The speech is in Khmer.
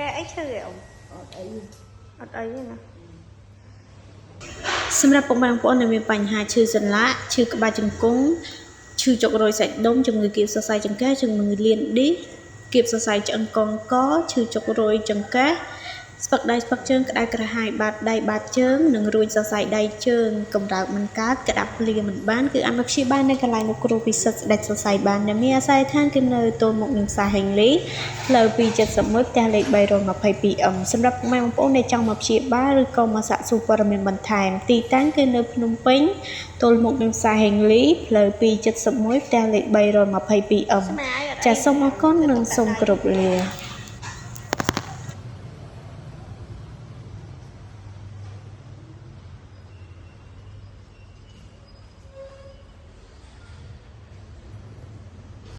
កែអីឈឺឯអ៊ំ អត់អី អត់អីទេណា សម្រាប់ពុកម៉ែបងប្អូនដែលមានបញ្ហាឈឺសន្លាក់ឈឺក្បាលជង្គង់ឈឺចុករយសាច់ដុំជំងឺគៀបសរសៃចង្កេះជំងឺលៀនឌីសគៀបសរសៃឆ្អឹងកងកឈឺចុករយចង្កេះស្ពឹកដៃស្ពឹកជើងក្តៅក្រហាយបាតដៃបាតជើងនិងរួញសរសៃដៃជើងកម្រើកមិនកើតក្តាប់ភ្លាមិនបានគឺអាចមកព្យាបាលនៅកន្លែងលោកគ្រូពិសិដ្ឋស្ដេចសរសៃបានដែលមានអាសយដ្ឋានគឺនៅទល់មុខនឹងផ្សារហេងលីផ្លូវ271ផ្ទះលេខ 322M សម្រាប់ពុកម៉ែបងប្អូនដែលចង់មកព្យាបាលឬក៏មកសាកសួរព័ត៌មានបន្ថែមទីតាំងគឺនៅភ្នំពេញទល់មុខនឹងផ្សារហេងលីផ្លូវ271ផ្ទះលេខ 322M ស្មាយអត់អី ចាសសូមអរគុណនិងសូមគោរពលា។